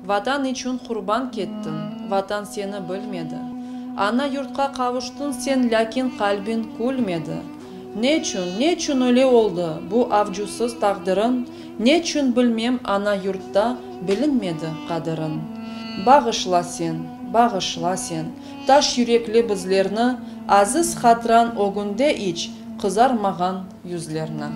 Vatan içün qurban kettiñ, Vatan seni bilmedi. Ana yurtqa qavuştıñ sen, lâkin qalbiñ külmedi. Neçün, neçün öyle oldı bu avcusız taqdiriñ, Neçün bilmem ana yurtta bilinmedi qadiriñ. Bağışla sen, bağışla sen, taş yürekli bizlerni, Aziz hatırañ ögünde iç qızarmağan yüzlerni.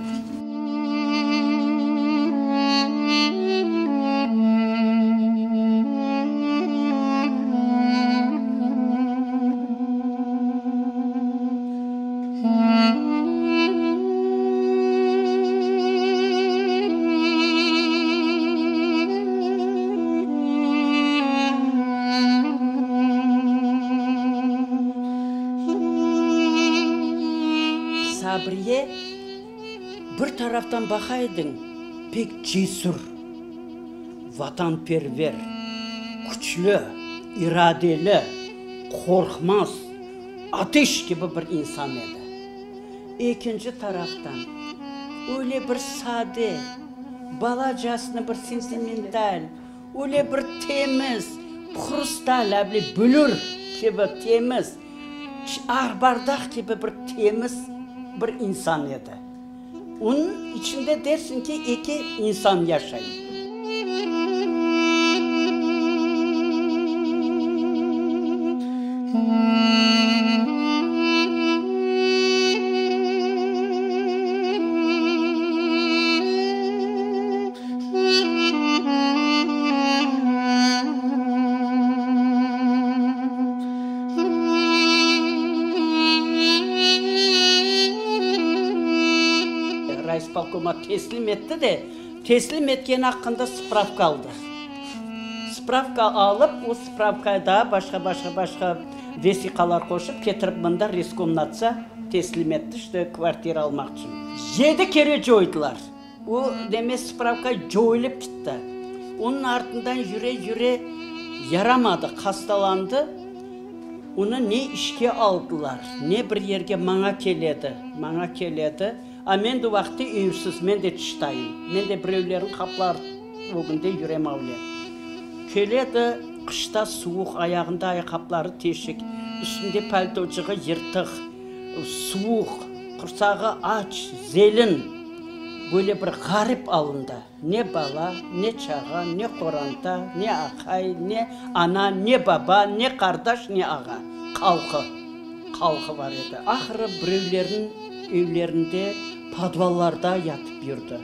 Sabriye, bir taraftan baqa ediñ, pek cesür, vatanperver, küçlü, iradeli, qorqmaz, ateş kibi bir insan edi. Ekinci taraftan, öyle bir sade, balacasına bir sentimental, öyle bir temiz, hrustal, able bülür kibi temiz, aqbardaq kibi bir temiz bir insan edi. Onıñ içinde dersiñ ki, eki insan yaşay. Rayspolkoma teslim etti de, teslim etkeni aqqında spravka aldı. Spravka alıp, o spravkaya daa başqa-başqa-başqa vesiqalar qoşıp, ketirip mında reskomnatsa teslim etti, işte, kvartira almaq içün. Yedi kere coydılar. O neme spravka coyulıp kitti. Onıñ artından yüre-yüre yaramadı, hastalandı. Onı ne işke aldılar, ne bir yerge maña keledi, maña keledi. A men de o vaqıtte evsiz, men de tıştayım. Men de birevlerniñ qapıları ögünde yürem avle. Keledi, qışta suvuq, ayağında ayaqqapları teşik, üstünde paltoçığı yırtıq. Suvuq, qursağı aç, zelin, böyle bir ğarip alında, ne bala, ne çağa, ne qoranta, ne aqay, ne ana, ne baba, ne qardaş, ne ağa. Qalqı, qalqı bar edi. Ahırı birevlerniñ evlerinde podvallarda yatıp yürdi.